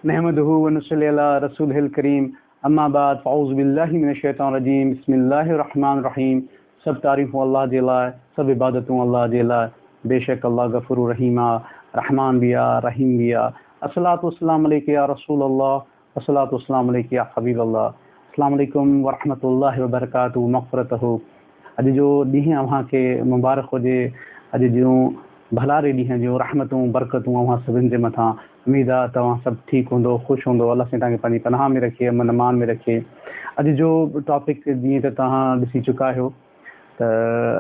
نحمده و نصلي علي رسوله الڪريم اما بعد فاعوذ بالله من الشيطان الرجيم بسم الله الرحمن الرحيم سڀ تعريفون الله جي لاء سڀ عبادتون الله جي لاء بيشڪ الله غفور رحيم آ رحمان به آ رحيم به آ الصلوة والسلام عليك يا رسول الله الصلوة والسلام عليك يا حبيب الله السلام عليڪم ورحمة الله وبرڪاته مغفرته اڄ جو ڏينهن اوهان کي مبارڪ هجي اڄ جون ڀلاري ڏينهن جون رحمتون برڪتون اوهان سڀن جي مٿان اميد آ ته اوهان سڀ ٺيڪ هوندو خوش هوندو الله سائين توهان کي پنهنجي پناهه ۾ رکي امن امان ۾ رکي اڄ جو ٽاپڪ جيئن ته توهان ڏسي چڪا آهيو ته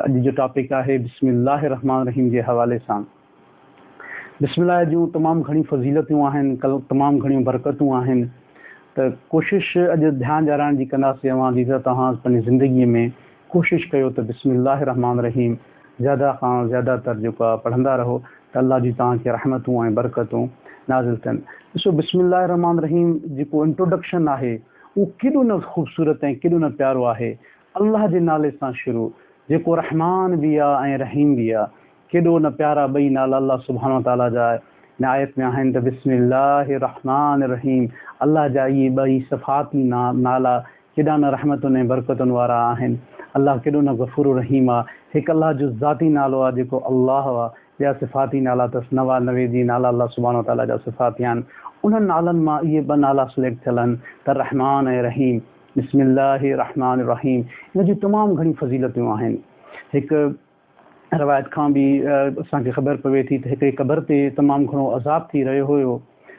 اڄ جو ٽاپڪ آهي بسم الله الرحمٰن الرحيم جي حوالي سان بسم الله جون تمام گهڻيون فضيلتون آهن تمام گهڻيون برڪتون آهن ته ڪوشش اڄ ڌيان ڏيارائڻ جي ڪنداسين اوهان جي ته توهان پنهنجي زندگي ۾ ڪوشش ڪيو ته بسم الله الرحمٰن الرحيم زياده کان زياده تر جيڪو آهي پڙهندا رهو ته الله جون توهان کي رحمتون ۽ برڪتون نازل ٿين. ڏسو بسم الله الرحمٰن الرحيم جيڪو انٽروڊڪشن آهي اهو ڪيڏو نه خوبصورت ۽ ڪيڏو نه پيارو آهي. الله جي نالي سان شروع جيڪو رحمان به آ ۽ رحيم به آ. ڪيڏو نه پيارا ٻئي نالا الله سبحانه وتعاليٰ جا هن آيت ۾ آهن ته بسم الله الرحمٰن الرحيم الله جا اهي ٻئي صفاتي نالا ڪيڏا نه رحمتن ۽ برڪتن وارا آهن. الله ڪيڏو نه غفور رحيم آ. هڪ الله جو ذاتي نالو آ جيڪو الله آ. ٻيا صفاتي نالا اٿس 99 جيئن نالا الله سبحانه وتعاليٰ جا صفاتي آهن. انهن نالن مان اهي ٻه نالا سليڪٽ ٿيل آهن ته الرحمان ۽ رحيم. بسم الله الرحمان الرحيم ان جون تمام گهڻيون فضيلتون آهن. هڪ. روايت کان به اسان کي خبر پوي ٿي ته هڪڙي قبر تي تمام گهڻو عذاب ٿي رهيو هيو.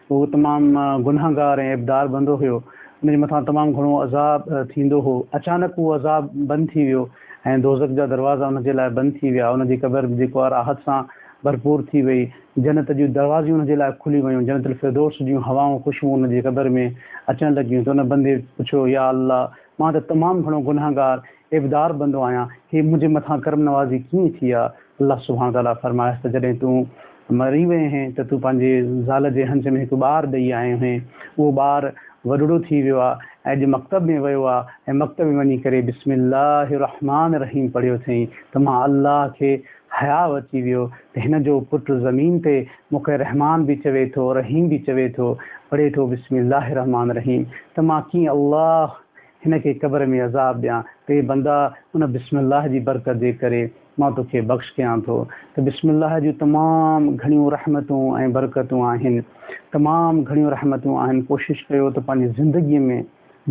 هو تمام گنهگار ۽ عيبدار بندو هيو. ان جي مٿان تمام گهڻو عذاب ٿيندو هو. اچانڪ اهو عذاب بند ٿي ويو ۽ دوزخ جا دروازا ان جي لاء بند ٿي ويا. ان جي قبر به جيڪو آهي راحت سان ڀرپور ٿي وئي. جنت جون دروازيون ان جي لاء کلي ويون. جنت الفردوس جون هوائون خوشبوئون ان جي قبر ۾ اچڻ لڳيون ته ان بندي پڇيو، يا الله! مان ته تمام گهڻو گنهگار عيبدار بندو آهيان، هي منهنجي مٿان ڪرم نوازي ڪيئن ٿي آ؟ الله سبحانه وتعاليٰ فرمايس ته جڏهن تون مري وئين هين ته تون پنهنجي زال جي هنج ۾ هڪ ٻار ڏئي آيو هين، اهو ٻار وڏڙو ٿي ويو آ ۽ اڄ مڪتب ۾ ويو آ ۽ مڪتب ۾ وڃي ڪري بسم الله الرحمٰن الرحيم پڙهيو اٿئين ته مان الله کي حياء اچي ويو ته هن جو پٽ زمين تي مون کي رحمان به چوي ٿو رحيم به چوي ٿو پڙهي ٿو بسم الله الرحمٰن الرحيم ته مان ڪيئن الله هن کي قبر ۾ عذاب ڏيان ته اي بندا ان بسم الله جي برڪت جي ڪري مان توکي بخش ڪيان ٿو ته بسم الله جون تمام گهڻيون رحمتون ۽ برڪتون آهن تمام گهڻيون رحمتون آهن ڪوشش ڪيو ته پنهنجي زندگي ۾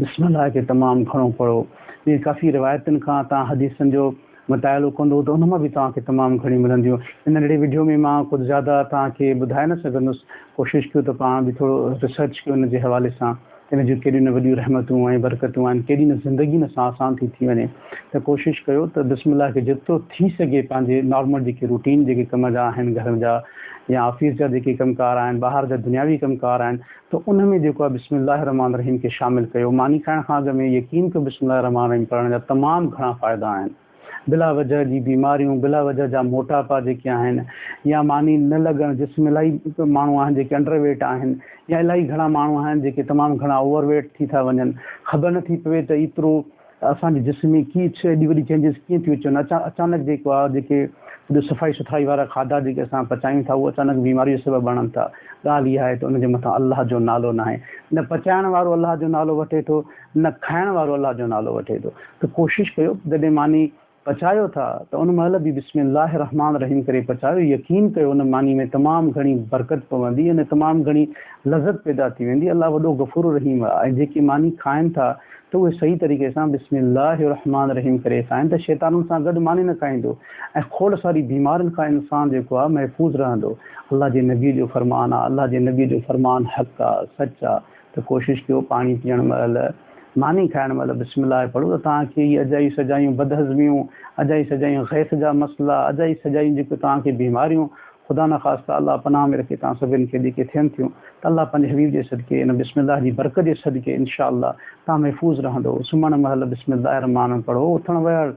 بسم الله کي تمام گهڻو پڙهو جيئن ڪافي روايتن کان توهان حديثن جو مطالعو ڪندو ته ان مان به توهان کي تمام گهڻيون ملنديون ان ننڍڙي وڊيو ۾ مان ڪجهه زياده توهان کي ٻڌائي نه سگهندس ڪوشش ڪيو ته پاڻ به ٿورو ريسرچ ڪيو ان جي حوالي سان ان جون ڪيڏيون نه وڏيون رحمتون ۽ برڪتون آهن، ڪيڏي نه زندگي ان سان آسان ٿي ٿي وڃي ته ڪوشش ڪيو ته بسم الله کي جيترو ٿي سگهي پنهنجي نارمل جيڪي روٽين جيڪي ڪم جا آهن گهر جا يا آفيس جا جيڪي ڪم ڪار آهن ٻاهر جا دنياوي ڪم ڪار آهن ته ان ۾ جيڪو آهي بسم الله الرحمٰن الرحيم کي شامل ڪيو ماني کائڻ کان اڳ ۾ يقين ڪيو بسم الله الرحمٰن الرحيم پڙهڻ جا تمام گهڻا فائدا آهن. بلا وجه جي بيماريون، بلا وجه جا موٽاپا جيڪي آهن يا ماني نه لڳڻ، جسم الاهي ماڻهو آهن جيڪي انڊر ويٽ آهن يا الاهي گهڻا ماڻهو آهن جيڪي تمام گهڻا اوور ويٽ ٿي ٿا وڃن، خبر نه ٿي پوي ته ايترو اسان جي جسم ۾ ڪي ڇ ايڏي وڏي چينجز ڪيئن ٿيون اچن، اچانڪ جيڪو آهي جيڪي سڄو صفائي سٿرائي وارا کاڌا جيڪي اسان پچايون ٿا اهي اچانڪ بيماري جو سبب بڻن ٿا، ڳالهه اها آهي ته ان جي مٿان الله جو نالو ناهي، نه پچائڻ وارو الله جو نالو وٺي ٿو نه کائڻ وارو الله جو نالو وٺي ٿو ته ڪوشش ڪيو جڏهن ماني پچايو ٿا ته ان مهل به بسم الله الرحمٰن الرحيم ڪري پچايو يقين ڪيو ان ماني ۾ تمام گهڻي برڪت پوندي ۽ تمام گهڻي لذت پيدا ٿي ويندي الله وڏو غفور الرحيم آهي ۽ جيڪي ماني کائن ٿا ته اهي صحيح طريقي سان بسم الله الرحمٰن الرحيم ڪري کائن ته شيطانن سان گڏ ماني نه کائيندو ۽ کوڙ ساري بيمارين کان انسان جيڪو آهي محفوظ رهندو الله جي نبي جو فرمان آهي الله جي نبي جو فرمان حق آهي سچ آهي ته ڪوشش ڪيو پاڻي پيئڻ مهل، ماني کائڻ مهل بسم الله پڙهو ته توهان کي اهي اجائي سجايون بدهضميون، اجائي سجايون غيس جا مسئلا، اجائي سجايون جيڪي توهان کي بيماريون خدا نخواسته الله پناهه ۾ رکي توهان سڀن کي جيڪي ٿين ٿيون ته الله پنهنجي حبيب جي صدقي ان بسم الله جي برڪت جي صدقي انشاء الله توهان محفوظ رهندو. سمهڻ مهل بسم الله الرحمٰن الرحيم پڙهو، اٿڻ ويهڻ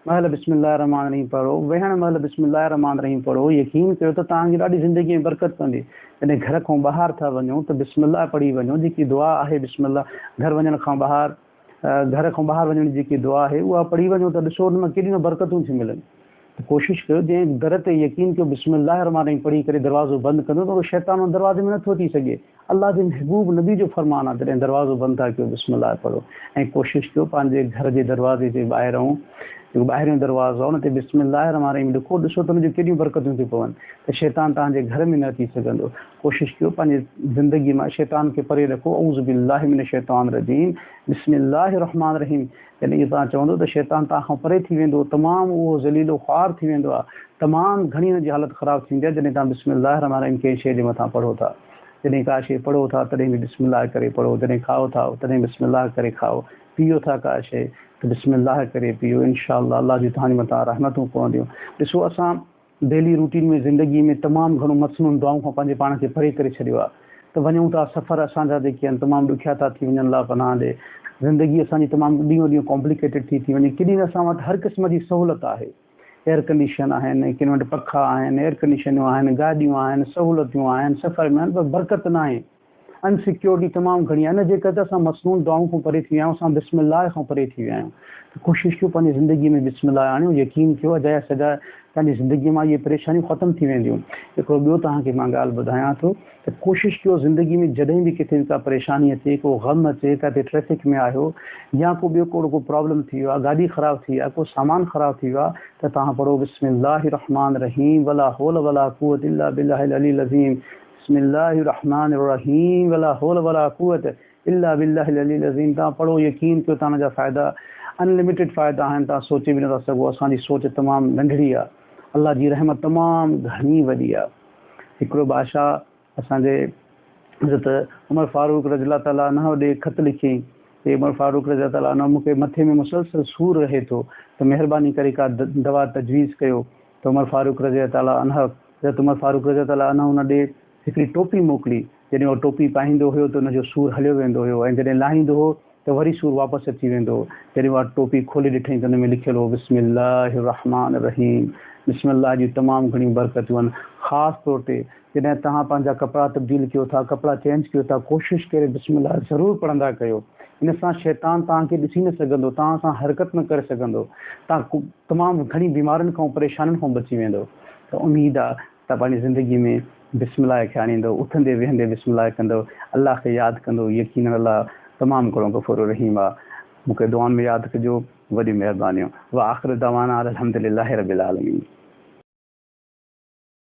مهل بسم الله الرحمٰن الرحيم پڙهو، ويهڻ مهل بسم الله الرحمٰن الرحيم پڙهو، يقين ڪيو ته توهان جي ڏاڍي زندگي ۾ برڪت پوندي. جڏهن گهر کان ٻاهر ٿا وڃو ته بسم الله پڙهي وڃو، جيڪي دعا آهي بسم الله گهر وڃڻ کان ٻاهر گهر کان ٻاهر وڃڻ جي جيڪي دعا آهي اها پڙهي وڃو ته ڏسو ان مان ڪيڏيون نه برڪتون ٿيون ملن. ته ڪوشش ڪيو جنهن در تي يقين ڪيو بسم الله الرحمٰن الرحيم پڙهي ڪري دروازو بند ڪندو ته اهو شيطان ان دروازي ۾ نٿو اچي سگهي. الله جي محبوب نبي جو فرمان آهي جڏهن دروازو بند ٿا ڪيو بسم الله پڙهو ۽ ڪوشش ڪيو پنهنجي گهر جي دروازي جي ٻاهرئون جيڪو ٻاهريون دروازو آهي ان تي بسم الله الرحمٰن الرحيم لکو ڏسو ته ان جون ڪيڏيون برڪتون ٿيون پون ته شيطان توهان جي گهر ۾ نه اچي سگهندو. ڪوشش ڪيو پنهنجي زندگي مان شيطان کي پري رکو اعوذ بالله من الشيطان الرجيم بسم الله الرحمٰن الرحيم جڏهن اهو توهان چوندو ته شيطان توهان کان پري ٿي ويندو تمام اهو ذليل و خوار ٿي ويندو آهي تمام گهڻي ان جي حالت خراب ٿي ويندي آهي جڏهن توهان بسم الله الرحمٰن الرحيم ڪنهن شيء جي مٿان پڙهو ٿا جڏهن ڪا شيء پڙهو ٿا تڏهن به بسم الله ڪري پڙهو جڏهن کائو ٿا تڏهن بسم الله ڪري کائو پيئو ٿا ڪا شيء ته بسم الله ڪري پيئو انشاء الله الله جون توهان جي مٿان رحمتون پونديون ڏسو اسان ڊيلي روٽين ۾ زندگي ۾ تمام گهڻو مسنون دعائون کان پنهنجي پاڻ کي پري ڪري ڇڏيو آهي ته وڃون ٿا سفر اسان جا جيڪي آهن تمام ڏکيا ٿا ٿي وڃن الله پناهه ڏي زندگي اسان جي تمام ڏينهون ڏينهن ڪامپليڪيٽيڊ ٿي ٿي وڃي ڪيڏي نه اسان وٽ هر قسم جي سهولت آهي ايئر ڪنڊيشن آهن ڪن وٽ پکا آهن ايئر ڪنڊيشنون آهن گاڏيون آهن سهولتيون آهن سفر ۾ آهن پر برڪت ناهي ان سيڪيورٽي تمام گهڻي آهي ان جي ڪري ته اسان مسنون دعائن کان پري ٿي ويا آهيون اسان بسم الله کان پري ٿي ويا آهيون ته ڪوشش ڪيو پنهنجي زندگي ۾ بسم الله آڻيو يقين ڪيو اجايا سجايا پنهنجي زندگي مان اهي پريشانيون ختم ٿي وينديون هڪڙو ٻيو توهان کي مان ڳالهه ٻڌايان ٿو ته ڪوشش ڪيو زندگي ۾ جڏهن به ڪٿي به ڪا پريشاني اچي ڪو غم اچي ڪاٿي ٽريفڪ ۾ آهيو يا ڪو ٻيو ڪو ڪو پرابلم ٿي ويو آهي گاڏي خراب ٿي وئي آهي ڪو سامان خراب ٿي ويو آهي ته توهان پڙهو بسم الله الرحمٰن الرحيم ولا حول ولا قوت الا بالله العلي العظيم بسم الله الرحمن الرحيم ولا حول ولا قوت الا بالله العلي العظيم توهان پڙهو يقين ڪيو توهان جا فائدا ان لميٽيڊ فائدا آهن توهان سوچي به نٿا سگهو اسان جي سوچ تمام ننڍڙي آهي الله جي رحمت تمام گهڻي وڏي آهي هڪڙو بادشاهه اسان جي حضرت عمر فاروق رضي الله تعالٰي عنه ڏي خط لکيائين اي عمر فاروق رضي الله تعالٰي عنه مون کي مٿي ۾ مسلسل سور رهي ٿو ته مهرباني ڪري ڪا دوا تجويز ڪيو ته عمر فاروق رضي الله تعالٰي عنه حضرت عمر فاروق رضي الله عنه ان ڏي هڪڙي ٽوپي موڪلي، جڏهن اها ٽوپي پائيندو هيو ته ان جو سور هليو ويندو هيو ۽ جڏهن لاهيندو هو ته وري سور واپس اچي ويندو هو. جڏهن اها ٽوپي کولي ڏٺائين ته ان ۾ لکيل هو بسم الله الرحمٰن الرحيم بسم الله جون تمام گهڻيون برڪتون آهن. خاص طور تي جڏهن توهان پنهنجا ڪپڙا تبديل ڪيو ٿا، ڪپڙا چينج ڪيو ٿا، ڪوشش ڪري بسم الله ضرور پڙهندا ڪيو. ان سان شيطان توهان کي ڏسي نه سگهندو، توهان سان حرڪت نه ڪري سگهندو. توهان تمام گهڻي بيمارين کان پريشانين کان بچي ويندو. ته اميد آ ته پنهنجي زندگي ۾ بسم الله کي آڻيندو، اٿندي ويهندي بسم الله ڪندو، الله کي ياد ڪندو، يقينن الله تمام گهڻو غفور رحيم آ. مون کي دعائن ۾ ياد ڪجو. وڏيون مهربانيون. واخر دعوانا ان الحمدلله رب العالمين.